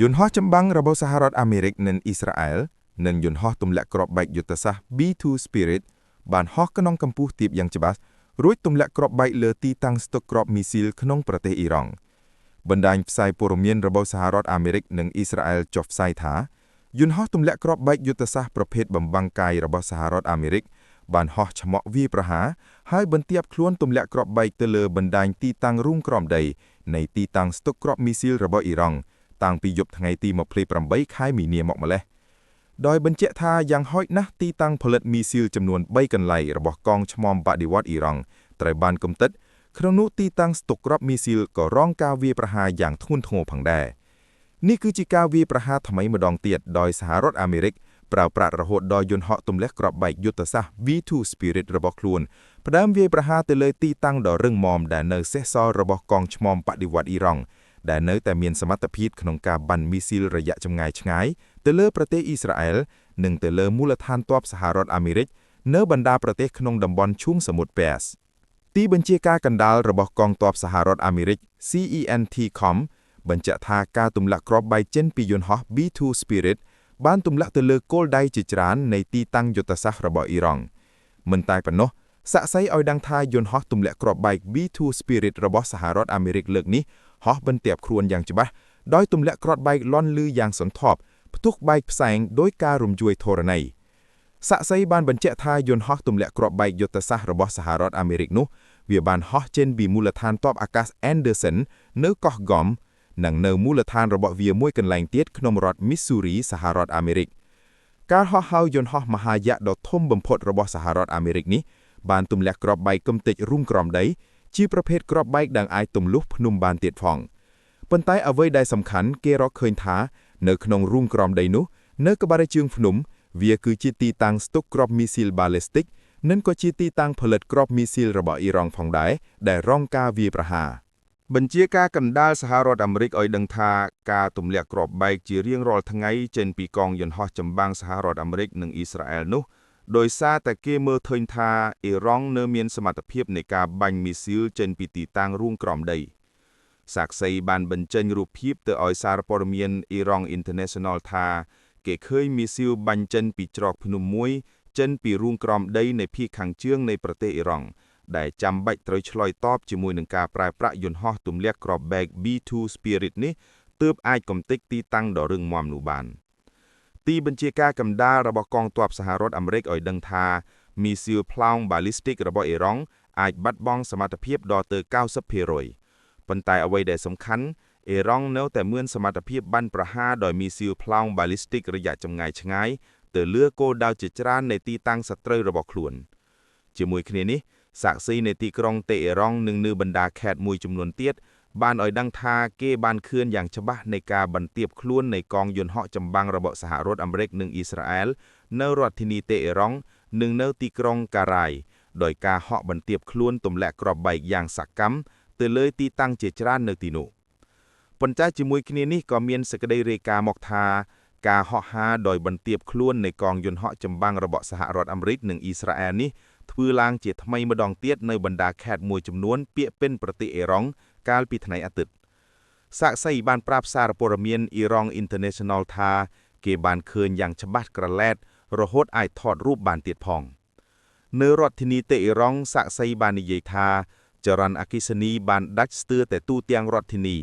យន្តហោះចម្បាំងរបស់សហរដ្ឋអាមេរិកនិងអ៊ីស្រាអែលនិងយន្តហោះទម្លាក់គ្រាប់បែកយុទ្ធសាស្ត្រ B2 Spirit បានហោះក្នុងកម្ពស់ទាបយ៉ាងច្បាស់រួចទម្លាក់គ្រាប់បែកលើទីតាំងស្តុកគ្រាប់មីស៊ីលក្នុងប្រទេសអ៊ីរ៉ង់បណ្ដាញផ្សាយព័ត៌មានរបស់សហរដ្ឋអាមេរិកនិងអ៊ីស្រាអែលចុះផ្សាយថាយន្តហោះទម្លាក់គ្រាប់បែកយុទ្ធសាស្ត្រប្រភេទបំបាំងកាយរបស់សហរដ្ឋអាមេរិកបានហោះឆ្មក់វាយប្រហារហើយបន្ទាបខ្លួនទម្លាក់គ្រាប់បែកទៅលើបណ្ដាញទីតាំងរូងក្រោមដីនៃទីតាំងស្តុកគ្រាប់មីស៊ីលរបស់អ៊ីរ៉ង់តាំងពីយប់ថ្ងៃទី28ខែមីនាមកម្លេះដោយបញ្ជាក់ថាយ៉ាងហោចណាស់ទីតាំងផលិតមីស៊ីលចំនួន3កន្លែងរបស់កងឆ្មមបដិវត្តអ៊ីរ៉ង់ត្រូវបានកំទេចក្នុងនោះទីតាំងស្តុកគ្រាប់មីស៊ីលក៏រងការវាយប្រហារយ៉ាងធ្ងន់ធ្ងរផងដែរនេះគឺជាការវាយប្រហារថ្មីម្ដងទៀតដោយសហរដ្ឋអាមេរិកប្រើប្រាស់រហូតដល់យន្តហោះទម្លាក់គ្រាប់បែកយុទ្ធសាស្ត្រ V2 Spirit របស់ខ្លួនផ្ដើមវាយប្រហារទៅលើទីតាំងដ៏រឹងមាំដែលនៅសេសសល់របស់កងឆ្មមបដិវត្តអ៊ីរ៉ង់ដែលនៅតែមានសមត្ថភាពក្នុងការបាញ់មីស៊ីលរយៈចម្ងាយឆ្ងាយទៅលើប្រទេសអ៊ីស្រាអែលនិងទៅលើមូលដ្ឋានទ័ពសហរដ្ឋអាមេរិកនៅបណ្ដាប្រទេសក្នុងតំបន់ឈូងសមុទ្រប៉ែសទីបញ្ជាការកណ្ដាលរបស់កងទ័ពសហរដ្ឋអាមេរិក CENTCOM បញ្ជាក់ថាការទម្លាក់គ្រាប់បែកចេញពីយន្តហោះ B2 Spirit បានទម្លាក់ទៅលើគោលដៅជាច្រើននៃទីតាំងយុទ្ធសាស្ត្ររបស់អ៊ីរ៉ង់មិនតែប៉ុណ្ណោះសាក្សីឲ្យដឹងថាយន្តហោះទម្លាក់គ្រាប់បែក B2 Spirit របស់សហរដ្ឋអាមេរិកលើកនេះហោះបន្ទាបខ្លួនយ៉ាងច្បាស់ដោយទម្លាក់គ្រាប់បែកលន់លឺយ៉ាងសន្ធាប់ផ្ទុះបែកផ្សែងដោយការរំជួយធរណីសាក្សីបានបញ្ជាក់ថាយន្តហោះទម្លាក់គ្រាប់បែកយុទ្ធសាស្ត្ររបស់សហរដ្ឋអាមេរិកនោះវាបានហោះចេញពីមូលដ្ឋានទ័ពអាកាស Anderson នៅកោះ Guam និងនៅមូលដ្ឋានរបស់វាមួយកន្លែងទៀតក្នុងរដ្ឋ Missouri សហរដ្ឋអាមេរិកការហោះហើរយន្តហោះមហាយក្សដ៏ធំបំផុតរបស់សហរដ្ឋអាមេរិកនេះបានទម្លាក់គ្រាប់បែកកំទេចរូងក្រោមដីជាប្រភេទគ្រាប់បែកដែលអាចទម្លុះភ្នំបានទៀតផងប៉ុន្តែអ្វីដែលសំខាន់គេរកឃើញថានៅក្នុងរូងក្រោមដីនោះនៅក្បាលជើងភ្នំវាគឺជាទីតាំងស្តុកគ្រាប់មីស៊ីលបាឡេស្ទិកនិងក៏ជាទីតាំងផលិតគ្រាប់មីស៊ីលរបស់អ៊ីរ៉ង់ផងដែរដែលរងការវាយប្រហារ បញ្ជាការកណ្ដាលសហរដ្ឋអាមេរិកឲ្យដឹងថាការទម្លាក់គ្រាប់បែកជារៀងរាល់ថ្ងៃចេញពីកងយន្តហោះចម្បាំងសហរដ្ឋអាមេរិកនិងអ៊ីស្រាអែលនោះដោយសារតែគេមើលឃើញថាអ៊ីរ៉ង់នៅមានសមត្ថភាពនៃការបាញ់មីស៊ីលចេញពីទីតាំងរូងក្រោមដីសាក្សីបានបញ្ចេញរូបភាពទៅឲ្យសារព័ត៌មាន Iran International ថាគេឃើញមីស៊ីលបាញ់ចេញពីច្រកភ្នំមួយចេញពីរូងក្រោមដីនៃភាគខាងជើងនៃប្រទេសអ៊ីរ៉ង់ដែលចាំបាច់ត្រូវឆ្លើយតបជាមួយនឹងការប្រើប្រាស់យន្តហោះទម្លាក់គ្រាប់បែក B2 Spirit នេះទើបអាចកំទេចទីតាំងដ៏រឹងមាំនោះបានទីបញ្ជាការកណ្ដាលរបស់កងទ័ពសហរដ្ឋអាមេរិកឲ្យដឹងថាមីស៊ីលផ្លោងបាឡីស្ទិករបស់អ៊ីរ៉ង់អាចបាត់បង់សមត្ថភាពដល់ទៅ90%ប៉ុន្តែអ្វីដែលសំខាន់អ៊ីរ៉ង់នៅតែមានសមត្ថភាពបាញ់ប្រហារដោយមីស៊ីលផ្លោងបាឡីស្ទិករយៈចម្ងាយឆ្ងាយទៅលើគោលដៅជាច្រើននៃទីតាំងសត្រូវរបស់ខ្លួនជាមួយគ្នានេះសាក្សីនៃទីក្រុងតេអេរ៉ង់និងនៅបណ្ដាខេត្តមួយចំនួនទៀតបានឲ្យដឹងថាគេបានឃើញយ៉ាងច្បាស់នៃការបន្ទាបខ្លួននៃកងយន្តហោះចម្បាំងរបស់សហរដ្ឋអាមេរិកនិងអ៊ីស្រាអែលនៅរដ្ឋធានីតេអេរ៉ង់និងនៅទីក្រុងការ៉ាយដោយការហក់បន្ទាបខ្លួនទម្លាក់គ្រាប់បែកយ៉ាងសកម្មទៅលើទីតាំងជាច្រើននៅទីនោះប៉ុន្តែជាមួយគ្នានេះក៏មានសេចក្តីរាយការណ៍មកថាការហោះហើរដោយបន្ទាបខ្លួននៃកងយន្តហោះចម្បាំងរបស់សហរដ្ឋអាមេរិកនិងអ៊ីស្រាអែលនេះធ្វើឡើងជាថ្មីម្ដងទៀតនៅបណ្ដាខេត្តមួយចំនួនពាក្យពេញប្រទេសអ៊ីរ៉ង់កាលពីថ្ងៃអាទិត្យសាក្សីបានប្រាប់សារព័ត៌មាន Iran International ថាគេបានឃើញយ៉ាងច្បាស់ក្រឡែតរហូតអាចថតរូបបានទៀតផងនៅរដ្ឋធានីតេអ៊ីរ៉ង់សាក្សីបាននិយាយថាចរន្តអគ្គិសនីបានដាច់ស្ទើរតែទូទាំងរដ្ឋធានី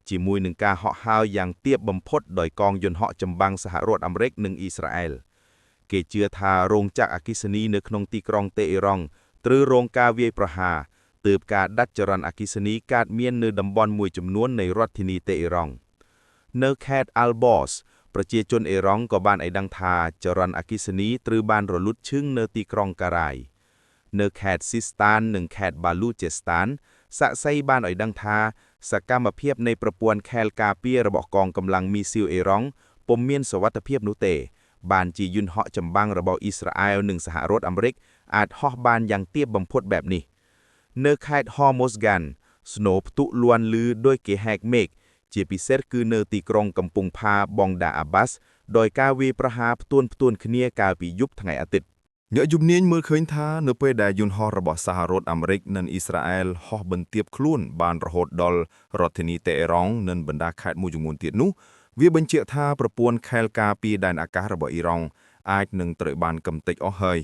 ជាមួយនឹងការហក់ហើរយ៉ាងទាបបំផុតដោយកងយន្តហោះចម្បាំងសហរដ្ឋអាមេរិកនិងអ៊ីស្រាអែលគេជឿថារោងចក្រអគ្គិសនីនៅក្នុងទីក្រុងតេអ៊ីរ៉ង់ត្រូវរងការវាយប្រហារទើបការដាច់ចរន្តអគ្គិសនីកើតមាននៅតំបន់មួយចំនួននៃរដ្ឋធានីតេអ៊ីរ៉ង់នៅខេត្តអាល់បូសប្រជាជនអ៊ីរ៉ង់ក៏បានឲ្យដឹងថាចរន្តអគ្គិសនីត្រូវបានរលត់ឈឹងនៅទីក្រុងការ៉ាយនៅខេត្តស៊ីស្តាននិងខេត្តបាលូចេស្តានសាក្សីបានឲ្យដឹងថាសកម្មភាពនៃប្រព័ន្ធខែលការពាររបស់កងកម្លាំងមីស៊ីលអ៊ីរ៉ង់ពុំមានសុវត្ថិភាពនោះទេបានជាយន្តហោះចម្បាំងរបស់អ៊ីស្រាអែលនិងសហរដ្ឋអាមេរិកអាចហោះបានយ៉ាងទាបបំផុតបែបនេះនៅខេត្តហម៉ូស្កានស្នូផ្ទុះលាន់លឺដោយគេហែកមេឃជាពិសេសគឺនៅទីក្រុងកំពង់ផាបងដាអាបាសដោយការវាយប្រហារផ្ទួនផ្ទួនគ្នាកាលពីយប់ថ្ងៃអាទិត្យ អ្នកជំនាញមើលឃើញថានៅពេលដែលយន្តហោះរបស់សហរដ្ឋអាមេរិកនិងអ៊ីស្រាអែលហោះបន្ទាបខ្លួនបានរហូតដល់រដ្ឋធានីតេអេរ៉ង់និងបណ្ដាខេត្តមួយចំនួនទៀតនោះ វាបញ្ជាក់ថាប្រព័ន្ធខែលការពារដែនអាកាសរបស់អ៊ីរ៉ង់អាចនឹងត្រូវបានកម្ទេចអស់ហើយ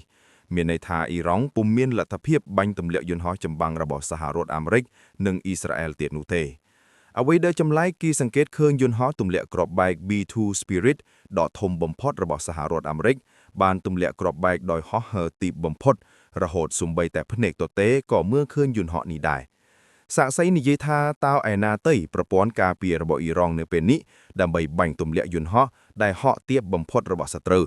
មានន័យថាអ៊ីរ៉ង់ពុំមានលទ្ធភាពបាញ់ទម្លាក់យន្តហោះចម្បាំងរបស់សហរដ្ឋអាមេរិកនិងអ៊ីស្រាអែលទៀតនោះទេអ្វីដែលចម្លែកគេសង្កេតឃើញយន្តហោះទម្លាក់គ្រាប់បែក B2 Spirit ដ៏ធំបំផុតរបស់សហរដ្ឋអាមេរិកបានទម្លាក់គ្រាប់បែកដោយហោះហើរទាបបំផុតរហូតសូម្បីតែភ្នែកទទេក៏មើលឃើញយន្តហោះនេះដែរសាក្សីនិយាយថាតើឯណាទៅប្រព័ន្ធការពាររបស់អ៊ីរ៉ង់នៅពេលនេះដើម្បីបាញ់ទម្លាក់យន្តហោះដែលហក់ទាបបំផុតរបស់សត្រូវ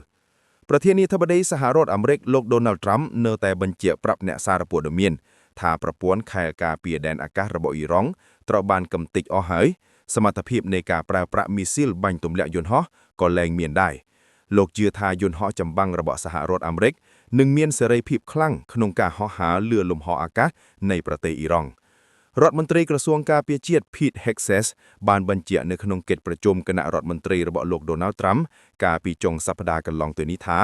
ប្រធានាធិបតីសហរដ្ឋអាមេរិកលោក Donald Trump នៅតែបញ្ជាក់ប្រាប់អ្នកសារព័ត៌មានថាប្រព័ន្ធខែលការពារដែនអាកាសរបស់អ៊ីរ៉ង់ត្រូវបានកម្ទេចអស់ហើយសមត្ថភាពនៃការប្រើប្រាស់មីស៊ីលបាញ់ទម្លាក់យន្តហោះក៏លែងមានដែរលោកជឿថាយន្តហោះចម្បាំងរបស់សហរដ្ឋអាមេរិកនឹងមានសេរីភាពខ្លាំងក្នុងការហោះហើរលើលំហអាកាសនៃប្រទេសអ៊ីរ៉ង់រដ្ឋមន្ត្រីក្រសួងការពារជាតិ Pete Hegseth បានបញ្ជាក់នៅក្នុងកិច្ចប្រជុំគណៈរដ្ឋមន្ត្រីរបស់លោក Donald Trump កាលពីចុងសប្តាហ៍កន្លងទៅនេះថា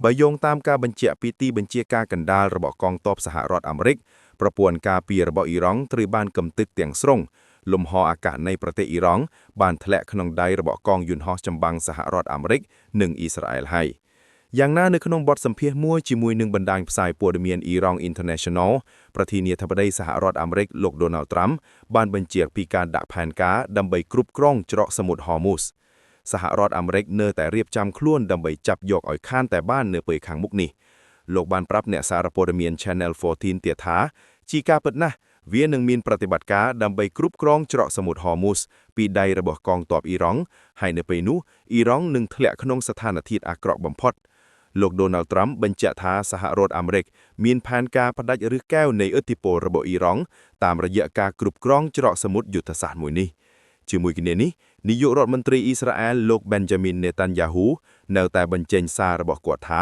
បើយោងតាមការបញ្ជាក់ពីទីបញ្ជាការកណ្ដាលរបស់កងទ័ពសហរដ្ឋអាមេរិកប្រព័ន្ធការពាររបស់អ៊ីរ៉ង់ត្រូវបានកម្ទេចទាំងស្រុងលំហអាកាសនៃប្រទេសអ៊ីរ៉ង់បានធ្លាក់ក្នុងដៃរបស់កងយន្តហោះចម្បាំងសហរដ្ឋអាមេរិកនិងអ៊ីស្រាអែលហើយយ៉ាងណានៅក្នុងបទសម្ភាសន៍មួយជាមួយនឹងបណ្ដាញផ្សាយព័ត៌មាន Iran International ប្រធានាធិបតីសហរដ្ឋអាមេរិកលោក Donald Trump បានបញ្ជាក់ពីការដាក់ផែនការដើម្បីគ្រប់គ្រងច្រកសមុទ្រ Hormuz សហរដ្ឋអាមេរិកនៅតែរៀបចំខ្លួនដើម្បីចាប់យកឲ្យខានតែបាននៅពេលខាងមុខនេះលោកបានប្រាប់អ្នកសារព័ត៌មាន Channel 14ទៀតថាជាការពិតណាស់វានឹងមានប្រតិបត្តិការដើម្បីគ្រប់គ្រងច្រកសមុទ្រ Hormuz ពីដៃរបស់កងទ័ពអ៊ីរ៉ង់ហើយនៅពេលនោះអ៊ីរ៉ង់នឹងធ្លាក់ក្នុងស្ថានភាពអាក្រក់បំផុតលោក Donald Trump បញ្ជាក់ថាសហរដ្ឋអាមេរិកមានផែនការផ្ដាច់ឫសកែវនៃឥទ្ធិពលរបស់អ៊ីរ៉ង់តាមរយៈការគ្រប់គ្រងច្រកសមុទ្រយុទ្ធសាស្ត្រមួយនេះជាមួយគ្នានេះនាយករដ្ឋមន្ត្រីអ៊ីស្រាអែលលោក Benjamin Netanyahu នៅតែបញ្ចេញសាររបស់គាត់ថា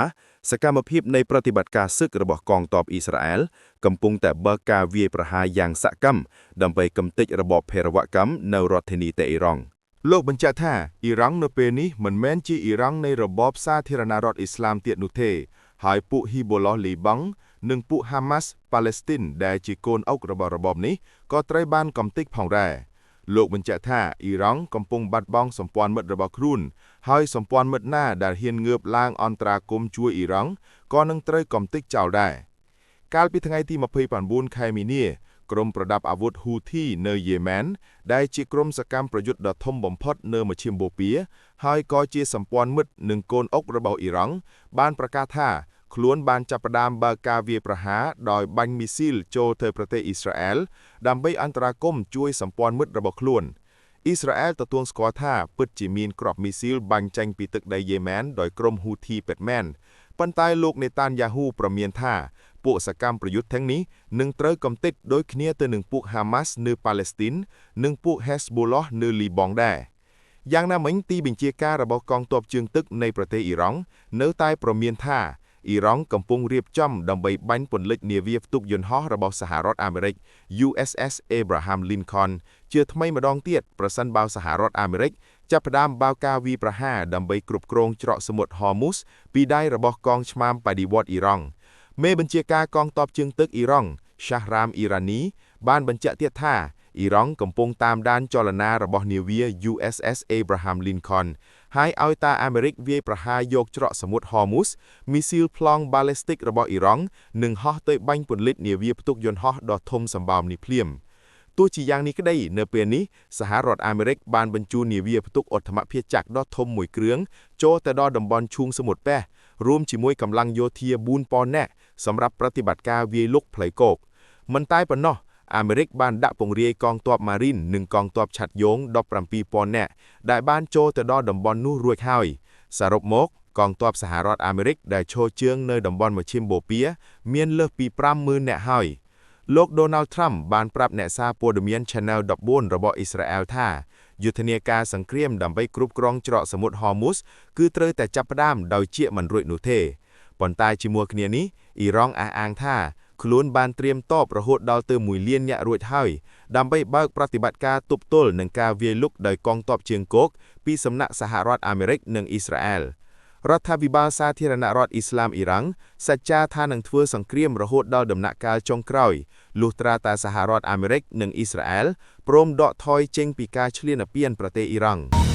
សកម្មភាពនៃប្រតិបត្តិការសឹករបស់កងទ័ពអ៊ីស្រាអែលកំពុងតែបើកការវាយប្រហារយ៉ាងសកម្មដើម្បីកម្ទេចរបបភេរវកម្មនៅរដ្ឋធានីតេអ៊ីរ៉ង់ លោកបញ្ជាក់ថាអ៊ីរ៉ង់នៅពេលនេះមិនមែនជាអ៊ីរ៉ង់នៃរបបសាធារណរដ្ឋអ៊ីស្លាមទៀតនោះទេហើយពួកហ៊ីបូឡោះលីបង់និងពួកហាម៉ាស់ប៉ាឡេស្ទីនដែលជាកូនអុករបស់របបនេះក៏ត្រូវបានកម្ទេចផងដែរលោកបញ្ជាក់ថាអ៊ីរ៉ង់កំពុងបាត់បង់សម្ព័ន្ធមិត្តរបស់ខ្លួនហើយសម្ព័ន្ធមិត្តណាដែលហ៊ានងើបឡើងអន្តរាគមន៍ជួយអ៊ីរ៉ង់ក៏នឹងត្រូវកម្ទេចចោលដែរកាលពីថ្ងៃទី29ខែមីនាក្រុមប្រដាប់អាវុធហ៊ូធីនៅយេម៉ែនដែលជាក្រុមសកម្មប្រយុទ្ធដ៏ធំបំផុតនៅមជ្ឈិមបូព៌ាហើយក៏ជាសម្ព័ន្ធមិត្តនិងកូនអុករបស់អ៊ីរ៉ង់បានប្រកាសថាខ្លួនបានចាប់ផ្ដើមបើកការវាយប្រហារដោយបាញ់មីស៊ីលចូលទៅប្រទេសអ៊ីស្រាអែលដើម្បីអន្តរាគមន៍ជួយសម្ព័ន្ធមិត្តរបស់ខ្លួនអ៊ីស្រាអែលទទួលស្គាល់ថាពិតជាមានគ្រាប់មីស៊ីលបាញ់ចេញពីទឹកដីយេម៉ែនដោយក្រុមហ៊ូធីពិតមែនប៉ុន្តែលោកនេតានយ៉ាហ៊ូព្រមានថាពួកសកម្មប្រយុទ្ធទាំងនេះនឹងត្រូវកម្ទេចដូចគ្នាទៅនឹងពួកហាម៉ាស់នៅប៉ាឡេស្ទីននិងពួកហេសបូឡោះនៅលីបង់ដែរយ៉ាងណាមិញទីបញ្ជាការរបស់កងទ័ពជើងទឹកនៃប្រទេសអ៊ីរ៉ង់នៅតែព្រមានថាអ៊ីរ៉ង់កំពុងរៀបចំដើម្បីបាញ់ពន្លិចនាវាផ្ទុកយន្តហោះរបស់សហរដ្ឋអាមេរិក USS Abraham Lincoln ជាថ្មីម្ដងទៀតប្រសិនបើសហរដ្ឋអាមេរិកចាប់ផ្ដើមបើកការវាយប្រហារដើម្បីគ្រប់គ្រងច្រកសមុទ្រ Hormuz ពីដៃរបស់កងឆ្មាំបដិវត្តអ៊ីរ៉ង់មេបញ្ជាការកងទ័ពជើងទឹកអ៊ីរ៉ង់ សាហរ៉ាមអ៊ីរ៉ានីបានបញ្ជាក់ទៀតថាអ៊ីរ៉ង់កំពុងតាមដានចលនារបស់នាវា USS Abraham Lincoln ហើយឲ្យតាអាមេរិកវាយប្រហារយកច្រកសមុទ្រ Hormuz មីស៊ីលប្លង់ ballistic របស់អ៊ីរ៉ង់នឹងហោះទៅបាញ់ពន្លិចនាវាផ្ទុកយន្តហោះដ៏ធំសម្បើមនេះភ្លាមទោះជាយ៉ាងនេះក្តីនៅពេលនេះសហរដ្ឋអាមេរិកបានបញ្ជូននាវាផ្ទុកឧទ្ធម្ភាគចក្រដ៏ធំមួយគ្រឿងចូលទៅដល់តំបន់ឈូងសមុទ្រប៉ែសរួមជាមួយកម្លាំងយោធា4000នាក់សម្រាប់ប្រតិបត្តិការវាយលុកផ្លូវគោកមិនតែប៉ុណ្ណោះអាមេរិកបានដាក់ពង្រាយកងទ័ពម៉ារីននិងកងទ័ពឆត្រយោង17,000នាក់ដែលបានចូលទៅដល់តំបន់នោះរួចហើយសរុបមកកងទ័ពសហរដ្ឋអាមេរិកដែលឈរជើងនៅតំបន់មជ្ឈិមបូព៌ាមានលើសពី50,000នាក់ហើយលោក Donald Trump បានប្រាប់អ្នកសារព័ត៌មាន Channel 14របស់អ៊ីស្រាអែលថាយុទ្ធនាការសង្គ្រាមដើម្បីគ្រប់គ្រងច្រកសមុទ្រ Hormuz គឺត្រូវតែចាប់ផ្ដើមដោយជាមិនរួចនោះទេប៉ុន្តែជាមួយគ្នានេះអ៊ីរ៉ង់អះអាងថាខ្លួនបានត្រៀមតបរហូតដល់ទៅ1លាននាក់រួចហើយដើម្បីបើកប្រតិបត្តិការទប់ទល់នឹងការវាយលុកដោយកងទ័ពជើងគោកពីសំណាក់សហរដ្ឋអាមេរិកនិងអ៊ីស្រាអែលរដ្ឋាភិបាលសាធារណរដ្ឋអ៊ីស្លាមអ៊ីរ៉ង់សច្ចាថានឹងធ្វើសង្គ្រាមរហូតដល់ដំណាក់កាលចុងក្រោយលុះត្រាតែសហរដ្ឋអាមេរិកនិងអ៊ីស្រាអែលព្រមដកថយចេញពីការឈ្លានពានប្រទេសអ៊ីរ៉ង់។